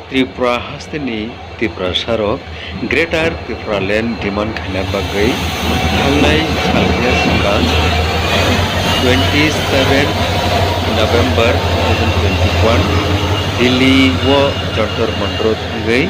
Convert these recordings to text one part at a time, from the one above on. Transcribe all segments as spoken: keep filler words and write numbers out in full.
Tripura hasteni Tiprasarok Greater Tipraland demand khaina bagwi thangnai salphia swkang twenty seven November two thousand twenty-one Delhi o Jantar Mantar thangwi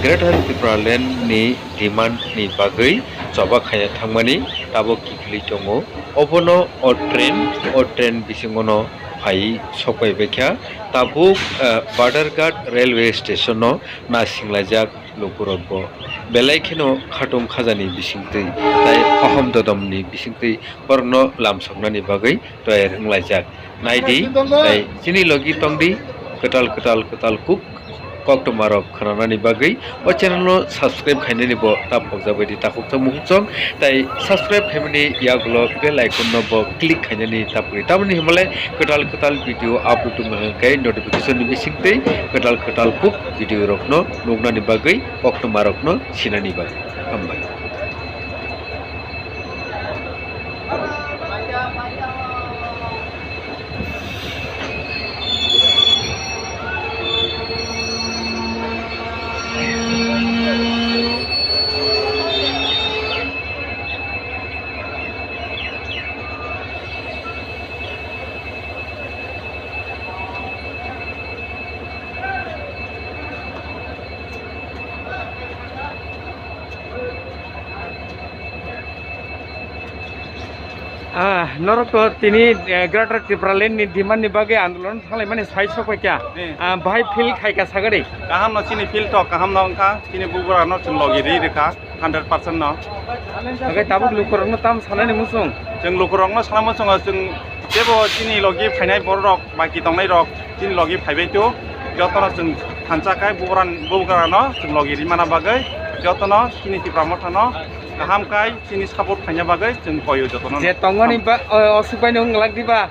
Greater Tipraland ni demand ni bagwi choba khaina thangmani tabuk kiphilwi tongo. Obono o train, o train bisingono phai sokpaibaikha. Tabuk, eh, Badharghat railway station-o naisinglaijak lukurokbo. Belai kheno khatung khajani bisingtwi tai hohom dodomni bisingtwi borokno lamsoknani bagwi toyar wnglaijak. Naidi, tai chini logi tongdi, kwtal, kwtal, kwtal kuk koktwmarok khwnanani bagwi o channel no subscribe khainani bo ta phokjak baidi takhuk chang mukhuk chang, tai subscribe khaimani yagulo bell icon no bo click khainani ta puri. Tamoni himale kwtal kwtal video upload tongma hwnkhe notification ni bisingtwi kwtal kwtal kuk video rokno nuknani bagwi koktwmarokno sinani bagwi. Hambai. Ah, norok to tini, eh, Greater Tipraland ni demand ni bagwi andolon thanglaimani sai sokphaikha. Hmm. Ah, bahai feel khaikha sagadi. Kaham no chini feel to, kaham no wngkha, chini bugrano chwng logi ri rikha, hundred percent no. Oke, tabuk lukurokno tam sanani muchung? Chwng lukurokno sana muchungo, chwng jebo chini logi phainai bororok, baki tongnai rok, chini logi phaibai to, jotono chwng thansa khai bugrano chwng logi rimana bagwi, jotono chini Tipra Mothano kaham khai chini support khaina bagwi chwng koyo jotono. Je tongmani ba, o, osuk bai nung glak diba?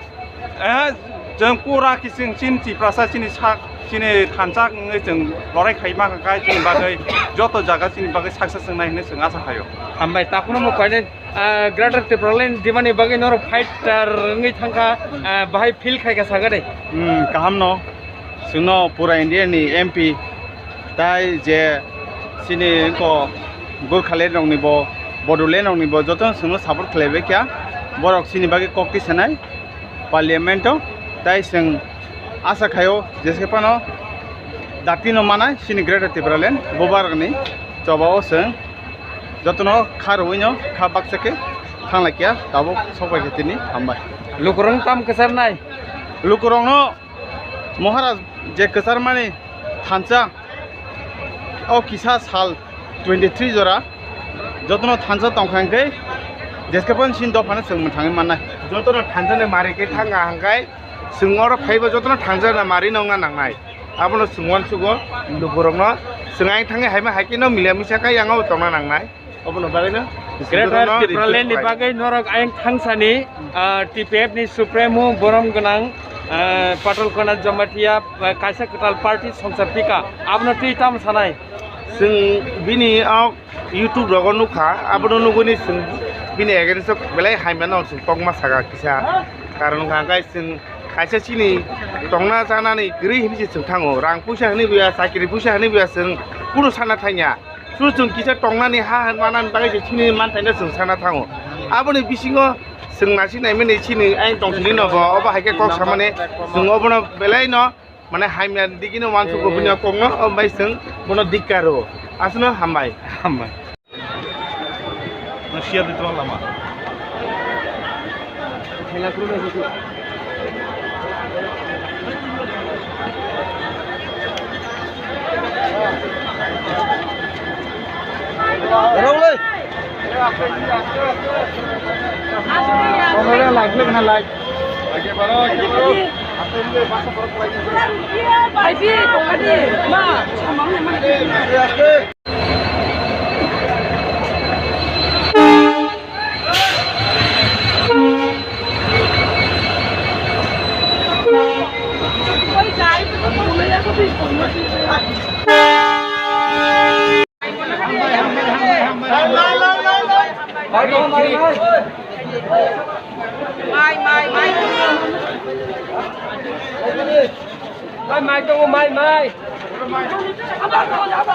Eh, chwng pura kising chini Tiprasa chini sak, chini thansa wngwi chwng lorai khaima khai chini bagwi joto jaga chini bagwi success wngnai hinwi chwng asa khaio. Hambai, takhwno mo koine, ah, Greater Tipraland demand ni bagwi norok fighter wngwi thangkha, ah, bahai feel khaikha sagadi. Hmm, kaham no. Chwngno pura India ni M P tai je chini ko Gurkhaland rokni bo, Bodoland rokni bo jotono chwngno support khlaibai kha. Borok chini bagwi kok tisanai Parliament o, tai chwng asa khaio jese phano dati no manai chini Greater Tipraland bubagrani choba o chwng jotono kha rwino kha baksa khe thanglaikha tabuk sokphaikha tini hambai. Lukurok tam kwcharnai. Lukurokno Maharaj je kwcharmani thansa o kisa sal twenty three jora jotono thansa tongkha hwnkhe jeske pon sin dophano chwng mwthangwi mannai. Jotono thansa ni mari khe thangkha hwnkhe chwng oro phaibo jotono thansa ni mari nongna nangnai. Abono chwng uansugo lukurokno chwng ayang thangwi haima hai kheno mila misa khe yang o tongna nangnai. Obono bagwino Greater Tipraland ni bagwi norok ayang thangsani, ah, T P F ni Supremo borom gwnang, ah, Patal Kona Jamatia, ah, kaisa kwtal party songsar pika. Abono twi tamo sanai? Chwng bini o YouTube rogo nukha, abono nugwini chwng bini against o belai haimano chwng kokma saka kisa. Karon wngkha hwnkhe chwng kaisa chini tongna chanani kwrwi hinwi se chwng thango. Rang puisa hinwi buya, chakri puisa hinwi buya chwng kunu sana thangya. Su chwng kisa tongnani ha hwn manani bagwi se chini manthaino chwng sana thango. Aboni bisingo chwng naisik naimani chini ayang tongthini nogo obo hai khe kok samani chwng obono belai no mane hamya digino uansukgo bini kokno obo bai chwng bono dikkar rwo. Aswkno hambai. Hambai. Share di tulang lama. Mai, mai, mai. Mai, mai tongo, mai, mai.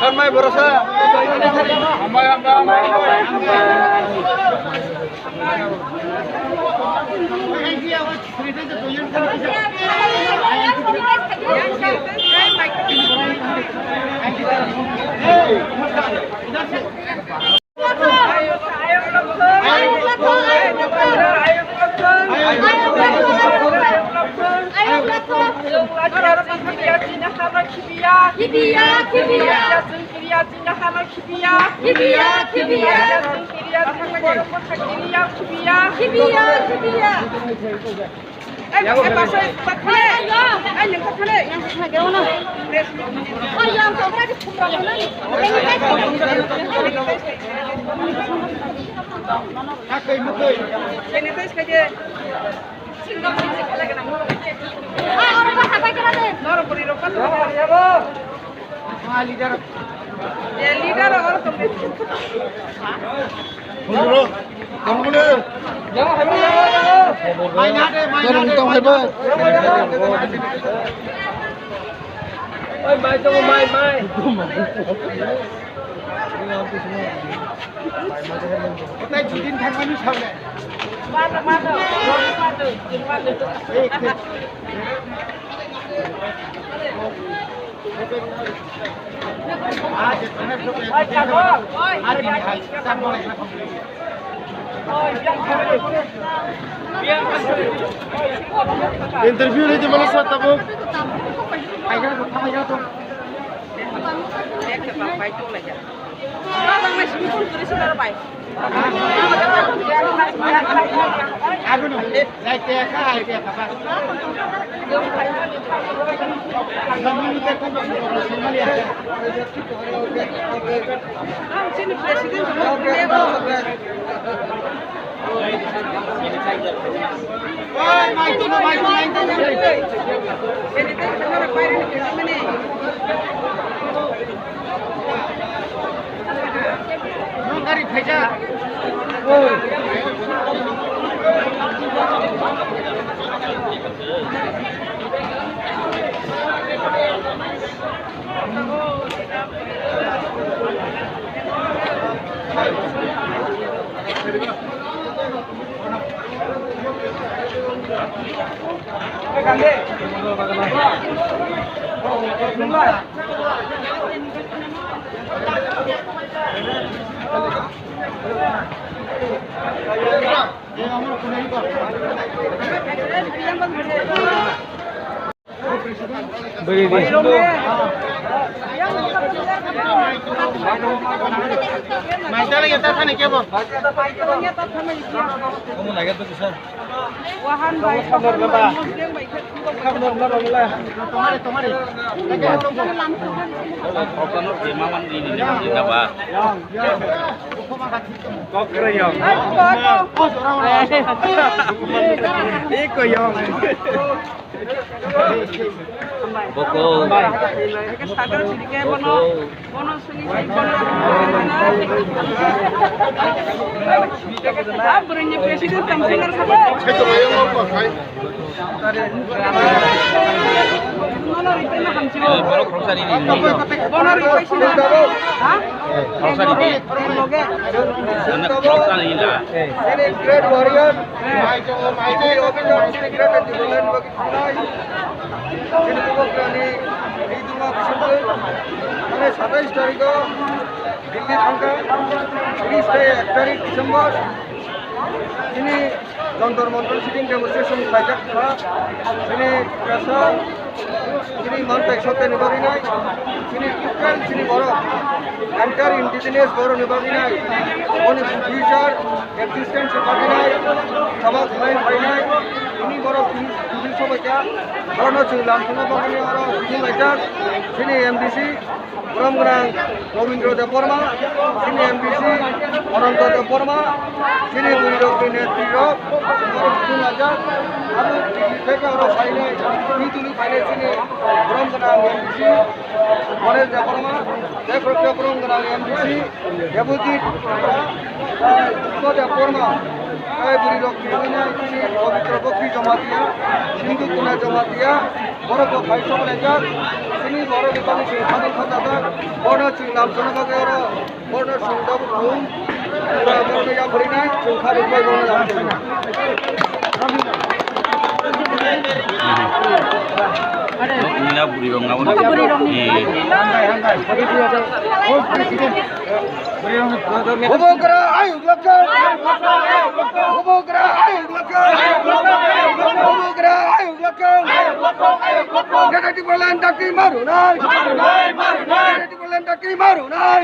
Mai, mai, borosa. Mai, mai. Kotai judin thangmani saole. Interview ni jemana sa tabuk. Maitala ya ta thani kebo. Omo lage to sir. Wahan bai, Tomare, tomare. Kok kano ke maman ini ni ni ba. Kok kre yong. Iko yong. Boko. Boko. Bwrwini president tong singar sabo. Bono rikna hamsio. Bono rikna hamsio. Ha? Bono rikna hamsio. Great warrior. Mai chong mai chong obi jong sini great development bagi khalai. Sini bubugrani ri duma kusumbu. Mane satais tarikh o Delhi thangkha. Sini stay ek tarikh December. Sini Jantar Mantar sitting demonstration khlaijak kha. Sini pressure Chini mantai soteni bagwi nai, chini total chini borok, entire indigenous borokni bagwi nai, boni future existence ni bagwi nai, sabak lai phainai, chini borok chini, chini sobaikha, borokno chwng lamsokna bagwi oro chwng laijak, chini M D C, borom gwnang Robindra Debbarma, chini M D C, Ananta Debbarma, chini bwrwirokni netrirok, borok chwng laijak, abo chini theke oro phainai, chini Phainai chini borom gwnang M D C, Ganesh Debbarma, tei khoroksa borom gwnang M D C, Debojit, tei Purba Debbarma, tei bwrwirok ni wngwi nai chini Pabitra Bokri Jamatia, Sindhu Kuna Jamatia, Borok bo phai songlaijak, chini borok ni bagwi chwng kha kha jajak, bono chwng lam chana bagwi oro, bono chwng tabuk thung, oro borok no yapharwi nai, chwng kha rwkbai bono lam chana. Nokni na bwrwi rok na bono. Bwrwi rok ni. Eh. Bubagra ayuk lokthung. Bubagra ayuk lokthung. Bubagra ayuk lokthung. Greater Tipraland dakti marunai. Greater Tipraland dakti marunai.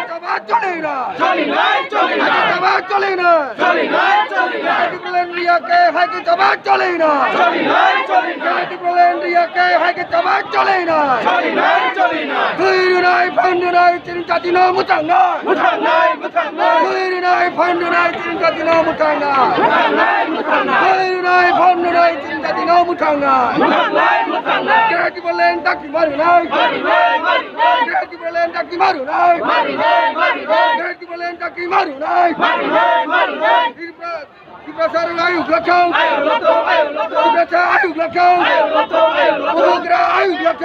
Jabab choli na. Choli nai, choli nai. Jabab choli na. Choli nai, choli nai. Greater Tipraland riya ke hai ke jabab choli na. Choli nai, choli nai. Greater Tipraland riya ke hai ke jabab choli na. Choli nai, choli nai. Thwi rwnai, phan rwnai, chini jati no mwthang nai. Mwthang nai, mwthang nai. Thwi rwnai, phan rwnai, chini jati no mwthang nai. Mwthang nai, mwthang nai. Thwi rwnai, phan rwnai, chini jati no mwthang nai. Mwthang nai, mwthang nai. Greater Tipraland dakti marunai. Marunai, marunai. Greater Tipraland dakti marunai. Marunai, marunai. Greater Tipraland dakti marunai. Marunai, marunai. Tipra-, Tiprasa rwnai ayuk lokthung. Ayuk lokthung, ayuk lokthung. Tiprasa ayuk lokthung. Ayuk lokthung, ayuk lokthung. Bubagra ayuk lokthung.